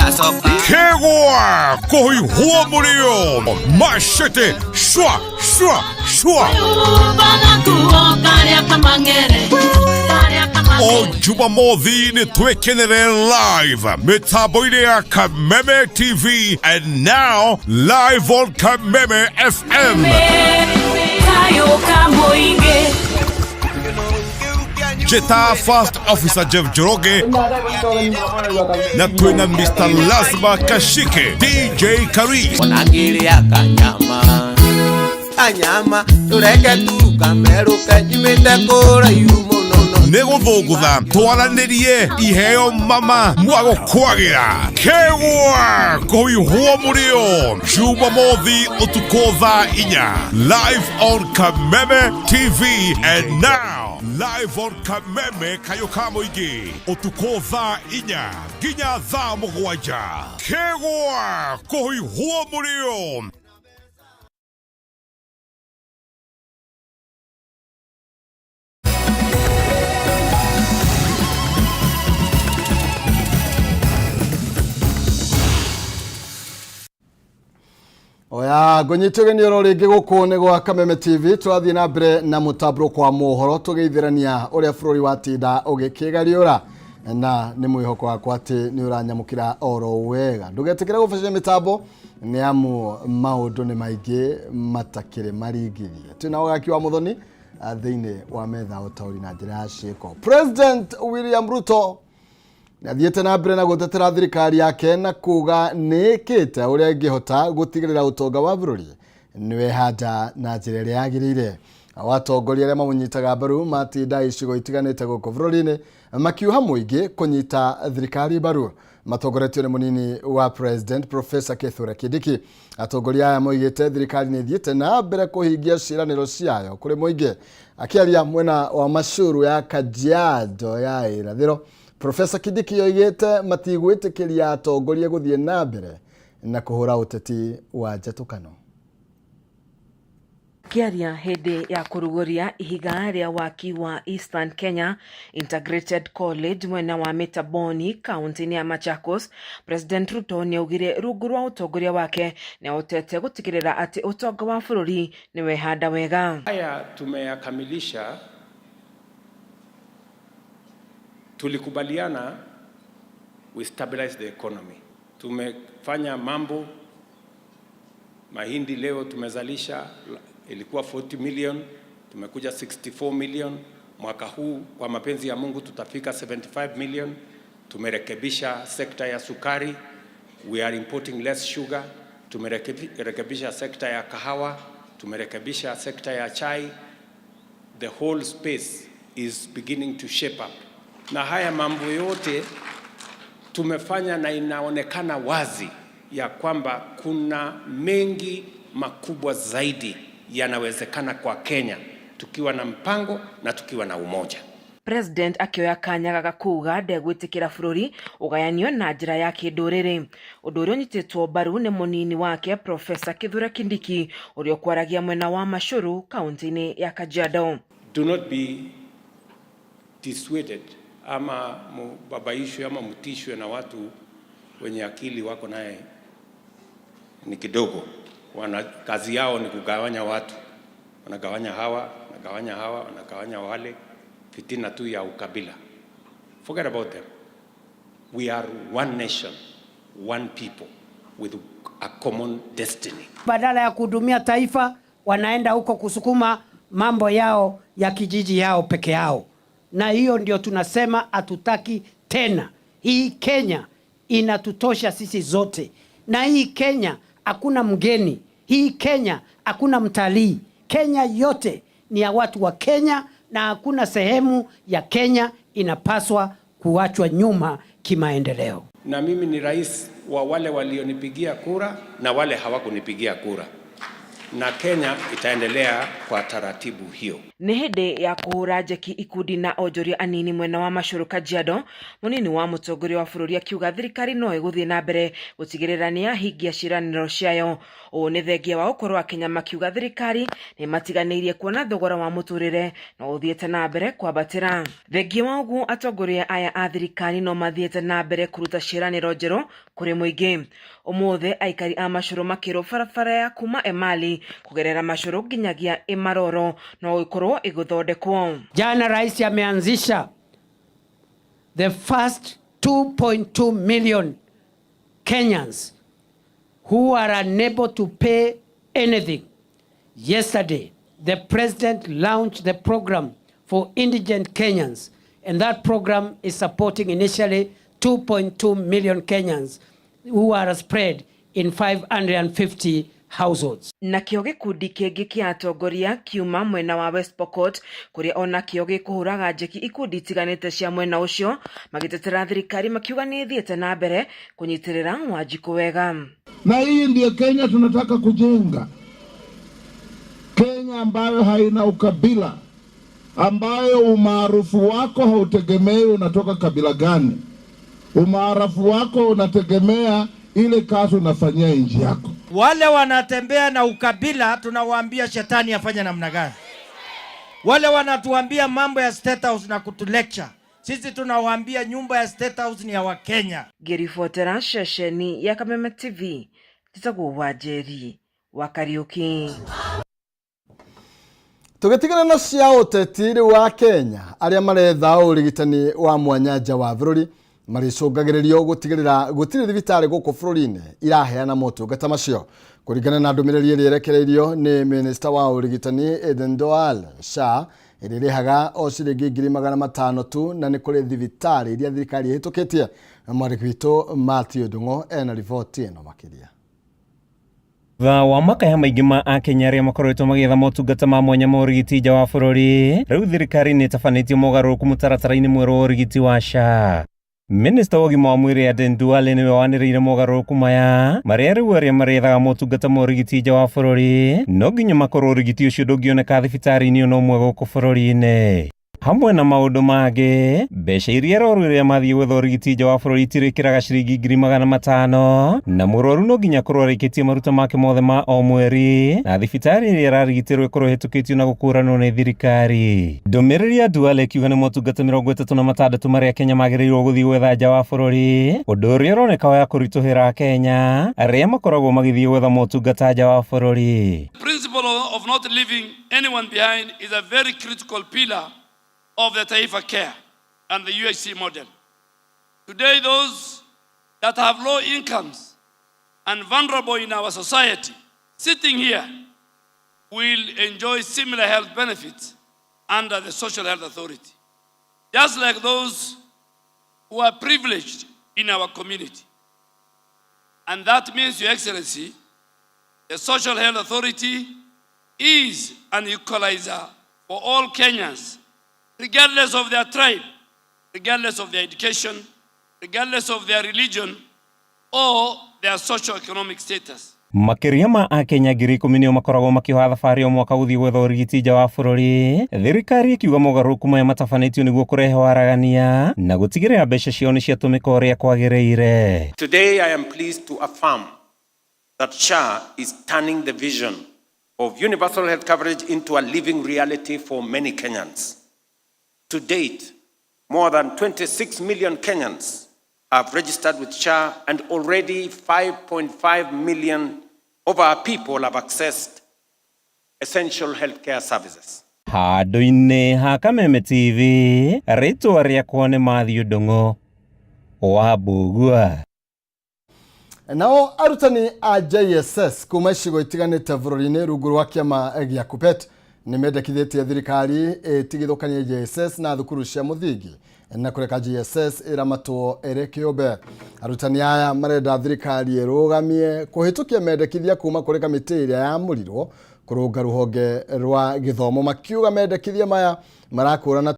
Kegwa kũhuihwo mũrĩo macete shwa shwa shwa o Jumamothi nĩ twĩkenere live mĩtambo-inĩ ya Kameme TV and now live on Kameme FM. Njĩta First Officer Jeff Njoroge na twĩna Mr. Lazima Kashike DJ Karis onangĩrĩa kanyama kanyama tũreke tu kamerũke nyumĩte kũraihu mũno no nĩ gũthũngũtha twaranĩrie iheo mama mwagũkwagĩra kegwa kũihwo mũrĩo Jumamothi ũtukũ thaa 4 live on Kameme TV and now live on Kameme kayũ ka mũingĩ ũtukũ thaa 4 nginya thaa 7 kegwa kũihwo mũrĩo. Oya ngũnyite ũgeni oro rĩngĩ gũkũ nĩ gwa Kameme TV. Tũrathiĩ na mbere na mũtambũrũko wa mohoro tũgĩithĩrania ũrĩa bũrũri watinda ũgĩkĩgariũra, na nĩ mwĩhoko wakwa atĩ nĩ ũranyamũkĩra oro wega. Ndũgetĩkĩre gũbacia mĩtambo nĩ amu maũndũ nĩ maingĩ matakĩrĩ maringithie. Twĩna ũgaki wa mũthoni thĩinĩ wa metha ũtaũri na njĩra ya ciĩko. President William Ruto nĩathiĩte na mbere na gũtetera thirikari yake na kuga nĩĩkĩte ũrĩa ĩngĩhota gũtigĩrĩra ũtonga wa bũrũri nĩwehanda na njĩra ĩrĩa yagĩrĩire. Atongoria arĩa mamũnyitaga mbaru matinda icigo itiganĩte gũkũ bũrũri-inĩ makiuha mũingĩ kũnyita thirikari mbaru matongoretio nĩ mũnini wa President Professor Kithure Kindiki. Atongoria aya moigĩte thirikari nĩ ĩthiĩte na mbere kũhingia ciĩranĩro ciayo kũrĩ mũingĩ. Akĩaria mwena wa Mashuru ya Kajiado ya irathĩro, Professor Kindiki oigĩte matigwĩtĩkĩria atongoria gũthiĩ na mbere na kũhũra ũteti wa njatũkano. Akĩaria hĩndĩ ya kũrugũria ihiga rĩa waki wa Eastern Kenya Integrated College mwena wa Mitaboni kaunti-inĩ ya Machakos, President Ruto nĩaugire rungu rwa ũtongoria wake nĩahotete gũtigĩrĩra atĩ ũtonga wa bũrũri nĩwehanda wega. Haya tumeyakamilisha, tulikubaliana we stabilize the economy. Tumefanya mambo, mahindi leo tumezalisha ilikuwa 40 million, tumekuja 64 million. Mwaka huu kwa mapenzi ya Mungu tutafika 75 million. Tumerekebisha sekta ya sukari, we are importing less sugar. Tumerekebisha sekta ya kahawa, tumerekebisha sekta ya chai. The whole space is beginning to shape up. Na haya mambo yote tumefanya na inaonekana wazi ya kwamba kuna mengi makubwa zaidi yanawezekana kwa Kenya tukiwa na mpango na tukiwa na umoja. President akĩoya kanya gaka kuga ndegwĩtĩkĩra bũrũri ũgayanio na njĩra ya kĩndũrĩrĩ, ũndũ ũrĩa ũnyitĩtwo mbaru nĩ mũnini wake Professor Kithure Kindiki ũrĩa ũkwaragia mwena wa Mashuru kaunti-inĩ ya Kajiado. Do not be dissuaded ama mubabaishwe ama mutishwe na watu wenye akili wako naye ni kidogo. Wana, kazi yao ni kugawanya watu, wanagawanya hawa, wanagawanya hawa, wanagawanya wale, fitina tu ya ukabila. Forget about them. We are one nation, one people with a common destiny. Badala ya kuhudumia taifa, wanaenda huko kusukuma mambo yao ya kijiji yao peke yao, na hiyo ndio tunasema hatutaki tena. Hii Kenya inatutosha sisi zote, na hii Kenya hakuna mgeni, hii Kenya hakuna mtalii. Kenya yote ni ya watu wa Kenya, na hakuna sehemu ya Kenya inapaswa kuachwa nyuma kimaendeleo. Na mimi ni rais wa wale walionipigia kura na wale hawakunipigia kura, na Kenya itaendelea kwa taratibu hiyo. Nĩ hĩndĩ ya kũhũra njeki ikundi na onjoria anini mwena wa Mashuru Kajiado, mũnini wa mũtongoria wa bũrũri akiuga thirikari no ĩgũthiĩ na mbere gũtigĩrĩra nĩ yahingia ciĩranĩro ciayo. Ũũ nĩ thengia wa gũkorwo Akenya makiuga thirikari nĩ matiganĩirie kuona thogora wa mũtũrĩre no ũthiĩte na mbere kwambatĩra. Thengia wa ũguo atongoria aya a thirikari no mathiĩte na mbere kũruta ciĩranĩro njerũ Kũrĩ mũingĩ ũmũthĩ, aikari a Macũrũ makĩrwo barabara ya kuma Emali kũgerera Macũrũ nginyagia Imaroro no ĩkorwo ĩgĩthondekwo. Jana rais ameanzisha the first 2.2 million Kenyans who are unable to pay anything. Yesterday, the president launched the program for indigent Kenyans, and that program is supporting initially 2.2 million Kenyans who are spread in 550 households. Nakĩo gĩkundi kĩngĩ kĩa atongoria kiuma mwena wa West Pokot, kũrĩa onakĩo gĩkũhũraga njeki ikundi itiganĩte cia mwena ũcio, magĩtetera thirikari makiuga nĩ ĩthiĩte na mbere kũnyitĩrĩra Wanjikũ wega. Na hii ndiyo Kenya tunataka kujenga, Kenya ambayo haina ukabila, ambayo umaarufu wako hautegemei unatoka kabila gani. Umaarufu wako unategemea ile kazi unafanyia nchi yako. Wale wanatembea na ukabila tunawaambia shetani afanye namna gani? Wale wanatuambia mambo ya State House na kutulecture, sisi tunawaambia nyumba ya State House ni ya Wakenya. Ngĩribotera ceceni ya Kameme TV, njĩtagwo Wanjeri wa Kariuki. Tũgĩtigana na cia ũteti, rĩu wa Kenya arĩa maretha ũrigitani wa mwanya nja wa bũrũri marĩcũngagĩrĩrio gũtigĩrĩra gũtirĩ thibitarĩ gũkũ bũrũri-inĩ iraheana motungata macio, kũringana na ndũmĩrĩri ĩrĩa ĩrekereirio nĩ minista wa ũrigitani Aden Duale. SHA ĩrĩa ĩrĩhaga o ciringi 500,000 tu, na nĩ kũrĩ thibitarĩ iria thirikari ĩhĩtũkĩtie. Mwandĩki witũ Matthew Ndung'o ena riboti ĩno makĩria. Thutha wa makaya maingĩ ma akenya arĩa makoretwo magĩetha motungata ma mwanya ma ũrigiti nja wa bũrũri, rĩu thirikari nĩ ĩtabanĩtie mogarũrũku mũtaratara-inĩ mwerũ wa ũrigiti wa SHA. Minista wa ũgima wa mwĩrĩ Aden Duale nĩwe wanĩrĩire mogarũrũku maya, marĩa rĩu arĩa marethaga motungata ma ũrigiti nja wa bũrũri no nginya makorwo ũrigiti ũcio ndũngĩoneka thibitarĩ-inĩ ona ũmwe gũkũ bũrũri-inĩ. Hamwe na maũndũ mangĩ, mbeca iria arwaru rĩrĩa mathiĩ gwetha ũrigiti nja wa bũrũri itirĩkĩraga ciringi 500,000, na mũrwaru no nginya akorwo arĩkĩtie maruta make mothe ma o mweri, na thibitarĩ ĩrĩa ararigitĩrwo ĩkorwo ĩhĩtũkĩtio na gũkũranwo nĩ thirikari. Ndũmĩrĩri ya Duale ĩkiuga nĩ motungata 36 marĩa Kenya magĩrĩirwo gũthiĩ gwetha nja wa bũrũri, ũndũ ũrĩa ũroneka wa kũritũhĩra Akenya arĩa makoragwo magĩthiĩ gwetha motungata nja wa bũrũri. Principle of not leaving anyone behind is a very critical pillar of the Taifa Care and the UHC model. Today, those that have low incomes and vulnerable in our society sitting here will enjoy similar health benefits under the Social Health Authority, just like those who are privileged in our community. And that means, Your Excellency, the Social Health Authority is an equalizer for all Kenyans, regardless of their tribe, regardless of their education, regardless of their religion or their socio-economic status. Makĩria ma akenya 10,000 nĩo makoragwo makĩoha thabarĩ o mwaka gũthiĩ gwetha ũrigiti nja wa bũrũri, thirikari ĩkiuga mogarũrũku maya matabanĩtio nĩguo kũrehe waragania na gũtigĩrĩra mbeca ciao nĩ ciatũmĩka ũrĩa kwagĩrĩire. Today, I am pleased to affirm that SHA is turning the vision of universal health coverage into a living reality for many Kenyans. To date, more than 26 million Kenyans have registered with SHA, and already 5.5 million of our people have accessed essential healthcare services. Handũ-inĩ ha Kameme TV, rĩtwa rĩakwa nĩ Matthew Ndung'u wa Mbugua. Nao arutani a JSS kuma icigo itiganĩte bũrũri-inĩ rungu rwa kĩama gĩa KUPPET nĩ mendekithĩtie thirikari ĩtigithũkanie JSS na thukuru cia mũthingi na kũreka JSS ĩramatwo ĩrĩ kĩũmbe. Arutani aya marenda thirikari ĩrũgamie kũhĩtũkia mendekithia kuma kũrĩ kamĩtĩ ĩrĩa yamũrirwo kũrũnga rũhonge rwa gĩthomo, makiuga mendekithia maya marakũrana.